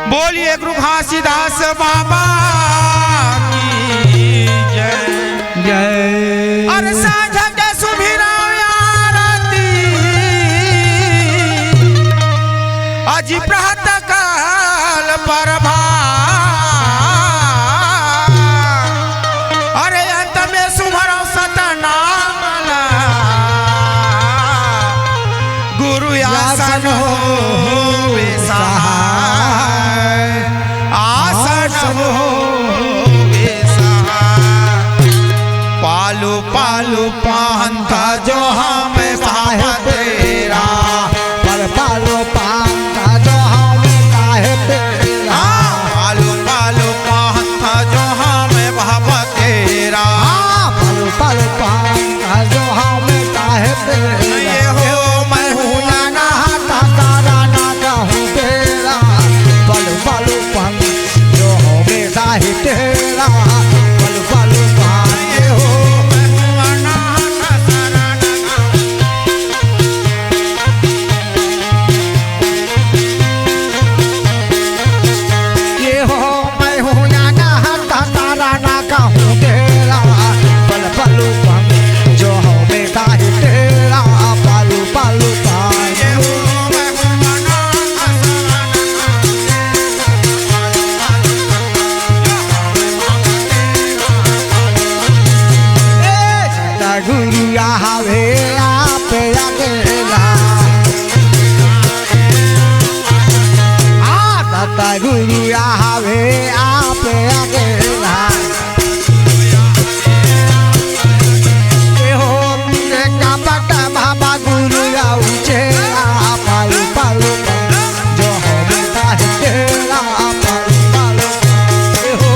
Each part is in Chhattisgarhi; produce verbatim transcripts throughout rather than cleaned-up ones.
बोलिए गुरु घासीदास बाबा की जय। जय। अरे सांझ के सुमिरन आरती, अजी प्रातः काल प्रभात, अरे अंत में सुमिरन सतनाम ला। गुरु आसन होवे सहाय, आसन होवे सहाय। पालु पालु पंथ जो हमें बाप तेरा। पालु पालु पंथ जो हमें साहेब तेरा। हाँ, पालु पालु पंथ जो हमें बाप तेरा। हाँ, पालु पालु पंथ जो हमें साहेब तेरा। ये हो मैं हूँ या ना, तारा ना कहूँ तेरा। पालु पालु पंथ जो हमें साहेब तेरा। पालु पालु पंथ ये हो मैं हूँ या ना, तारा ना कहूँ। ये हो मैं हूँ या ना, तारा ना कहूँ तेरा। पालु पालु पंथ जो हमें साहेब तेरा। पालु पालु पंथ ये हो मैं हूँ या ना, तारा ना कहूँ। ए, सतगुरु आवे आप अकेला। आ, सतगुरु आवे आप अकेला। ए हो, तुझे का पता बाबा गुरु आऊ चेला, पालु पालु जो हमें साहेब तेरा। पालु पालु ए हो।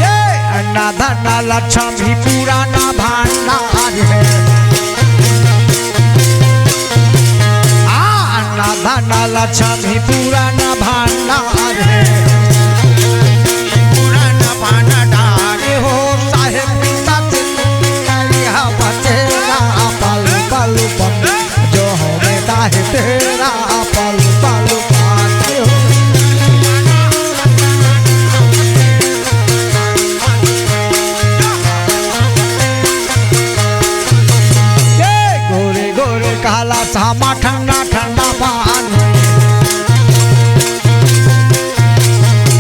ये अन्न धन लक्ष्मी पुराना भंडार है। आ, अन्न धन लक्ष्मी पुराना भंडार है। पुराना भंडार हो साहेब, पिता से लिहा बचेला। पालु पालु पंथ जो हमें साहेब तेरा। पालु पालु पंथ हो। ये गोरे गोरे काला सामा ठंडा ठंडा पानी।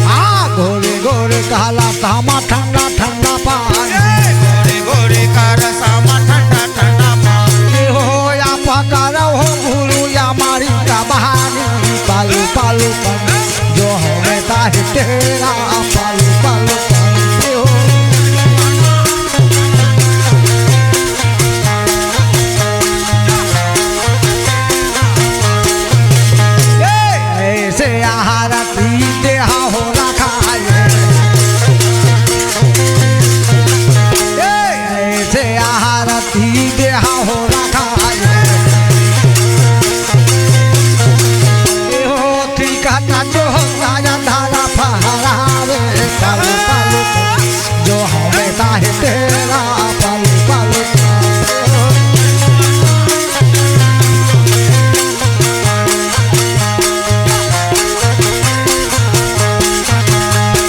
आ, गोरे गोरे काला सामा ठंडा ठंडा पानी। गोरे गोरे काला सामा ठंडा ठंडा पानी। हो या पकड़ो हो गुरु या मारी का बहानी। पालु पालु पंथ जो हमें साहेब तेरा। पालु पालु पंथ हो। ए, ऐसे आरती देहा हो रखा है। ए, ऐसे आरती देहा हो रखा है। ए हो, तिलका का जो हो, साया धारा फहरावे, पालु पालु जो हमें साहेब तेरा। पालु पालु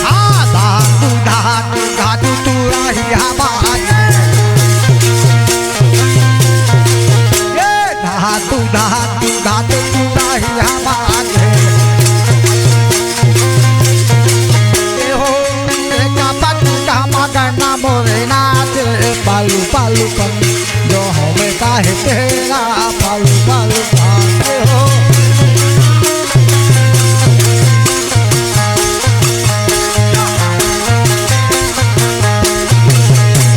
हाँ, धातु, धातु, धातु तू रही हमारी। ये धातु, धातु, धातु तू रही हमारी। ए हो, ए का पटु का मगन मोरे नाचे, पालु, पालु, पालु। जो हमें साहेब तेरा। पालु पालु पालु हो।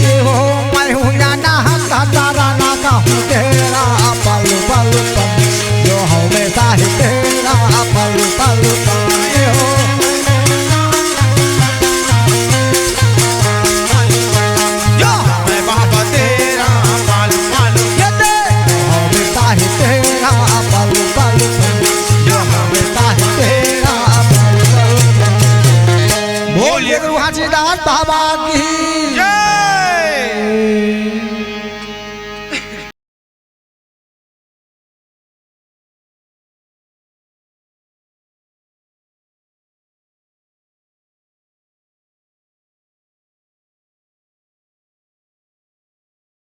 ये हो मैं हूँ या ना, तारा ना कहूँ तेरा। पालु पालु पालु जो हमें साहेब तेरा। पालु पालु पालु हो। जो हमें बाबा तेरा, पालु पालु ये दे। हमें साहेब तेरा, पालु पालु जो हमें साहेब तेरा, पालु पालु। बोलिए गुरु घासीदास बाबा की।